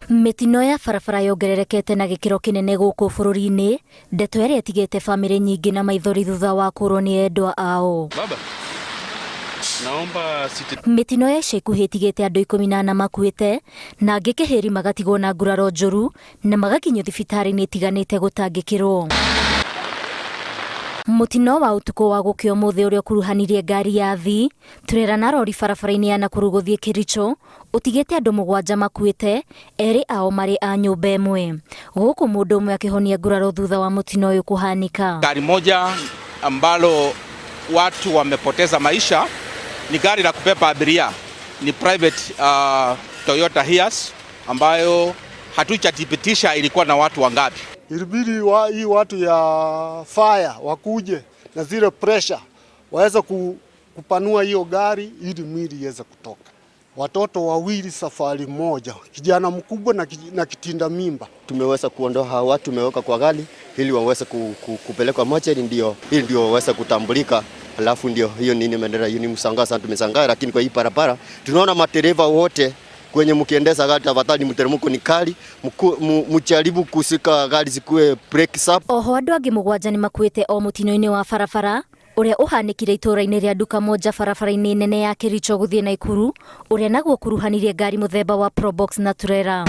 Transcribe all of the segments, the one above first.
Mĩtino ya barabara yongererekete na gĩkĩro kĩnene gũkũ bũrũri-inĩ, ndeto ĩrĩa ĩtigĩte bamĩrĩ nyingĩ na maithori thutha wa kũrwo nĩ endwa ao. Baba, naomba siti. Mĩtino ya ica ikuhĩ ĩtigĩte andũ 14 makuĩte na angĩ kĩhĩri magatigwo na nguraro njũru na magakinyio thibitarĩ-inĩ itiganĩte gũtangĩkĩrwo. Mũtino wa ũtukũ wa gũkĩa ũmũthĩ ũrĩa ũkuruhanirie ngari ya athii, turera na rori barabara-inĩ ya Nakuru gũthiĩ Kericho ũtigĩte andũ mũgwanja makuĩte, erĩ ao marĩ a nyũmba ĩmwe. Gũkũ mũndũ ũmwe akĩhonia nguraro thutha wa mũtino ũyũ kũhanĩka. Gari moja ambalo watu wamepoteza maisha ni gari la kubeba abiria, ni private Toyota Hiace ambayo hatujathibitisha ilikuwa na watu wangapi. Ilibidi hii watu ya fire wakuje na zile pressure waweze kupanua hiyo gari ili mwili iweze kutoka. Watoto wawili safari moja, kijana mkubwa na kitinda mimba. Tumeweza kuondoa hawa watu, tumeweka kwa gari ili waweze kupelekwa mochari, ndio ili ndio waweze kutambulika. Alafu ndio hiyo nini imeendelea, hiyo ni mshangaa sana, tumeshangaa. Lakini kwa hii barabara tunaona madereva wote kwenye mkiendesha gari, tafadhali mteremko ni kali, mjaribu kushika gari zikuwe brake up. Oho andũ angĩ mũgwanja nĩ makuĩte o mũtino-inĩ wa barabara ũrĩa ũhanĩkire itũũra-inĩ rĩa Duka Moja barabara-inĩ nene ya Kericho gũthiĩ Naikuru, ũrĩa naguo ũkuruhanirie ngari mũthemba wa Probox na turera.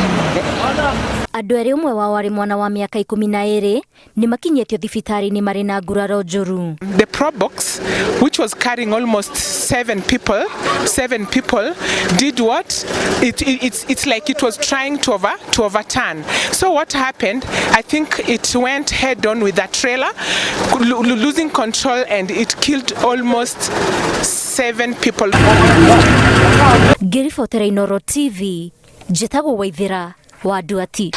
Andũ erĩ ũmwe wao arĩ mwana wa mĩaka 12 nĩ makinyĩtio thibitarĩ-inĩ marĩ na nguraro njũru. The Probox, which was carrying almost seven people, did what? It's like it was trying to overturn. So what happened? I think it went head on with that trailer, losing control, and it killed almost seven people. Ngĩribotera Inooro TV, njĩtagwo Waithĩra wa Nduati.